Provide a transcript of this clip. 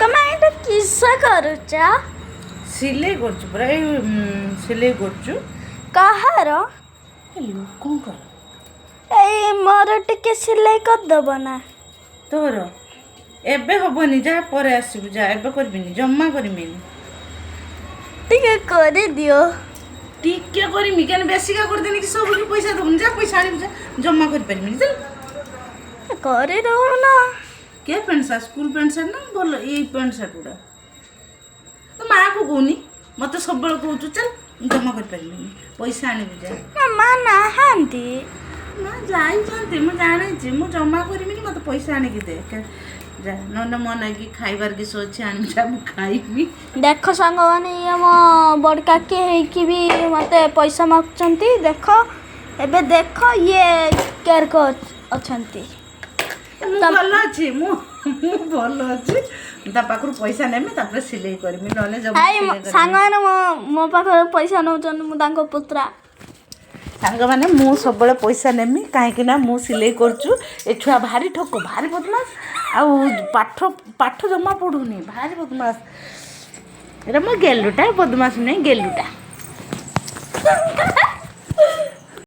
ତମେ ଏଇଟା କିସ କରୁଛ? ସିଲେଇ କରୁଛୁ ପରା। ଏଇ ସିଲେଇ କରୁଛୁ। କାହାର? ଏ ଲୋକଙ୍କର। ଏଇ ମୋର ଟିକେ ସିଲେଇ କରିଦବ ନା? ତୋର ଏବେ ହବନି, ଯାହା ପରେ ଆସିବୁ ଯା। ଏବେ କରିବିନି, ଜମା କରିବିନି। ଟିକେ କରିଦିଅ। ଟିକେ କରିମି କେନ? ବେଶିକା କରିଦେନି କି ସବୁ କି ପଇସା ଦବୁନି? ଯା, ପଇସା ଆଣିବୁ ଯା। ଜମା କରିପାରିବିନି, ଚାଲ। କରିଦଉନ। କେ pant shirt? School pant shirt ନା ଭଲ ଏଇ ପ୍ୟାଣ୍ଟ ସାର୍ଟ ଗୁଡ଼ା? ତୋ ମାଆକୁ କହୁନି, ମୋତେ ସବୁବେଳେ କହୁଛୁ। ଚାଲ, ମୁଁ ଜମା କରିପାରିବିନି, ପଇସା ଆଣିବୁ ଯା। ନା, ମା ନାହାନ୍ତି। ମା ଯାଇଛନ୍ତି, ମୁଁ ଜାଣିଛି। ମୁଁ ଜମା କରିବିନି, ମୋତେ ପଇସା ଆଣିକି ଦେ ଯା। ନହେଲେ ମୋ ନାଗି ଖାଇବାର କିସ ଅଛି, ଆଣିବୁ ଯା, ମୁଁ ଖାଇବି। ଦେଖ ସାଙ୍ଗମାନେ, ଇଏ ମୋ ବଡ଼ କାକି ହେଇକି ବି ମୋତେ ପଇସା ମାଗୁଛନ୍ତି। ଦେଖ, ଏବେ ଦେଖ ଇଏ କେରକ ଅଛନ୍ତି। ମୁଁ ଭଲ ଅଛି, ମୁଁ ଭଲ ଅଛି। ତା ପାଖରୁ ପଇସା ନେମି, ତାପରେ ସିଲେଇ କରିମି, ନହେଲେ ଜମା ହାଇ ସିଲେଇ କରିବିନି। ସାଙ୍ଗମାନେ, ମୋ ପାଖରେ ପଇସା ନେଉଛନ୍ତି, ମୁଁ ତାଙ୍କ ପୁତୁରା। ସାଙ୍ଗମାନେ, ମୁଁ ସବୁବେଳେ ପଇସା ନେମି, କାହିଁକି ନା ମୁଁ ସିଲେଇ କରୁଛୁ। ଏ ଛୁଆ ଭାରି ଠକ, ଭାରି ବଦମାସ, ଆଉ ପାଠ ପାଠ ଜମା ପଢ଼ୁନି, ଭାରି ବଦମାସ। ଏଇଟା ମୋ ଗେଲୁଟା, ବଦମାସ ନୁହେଁ, ଗେଲୁଟା।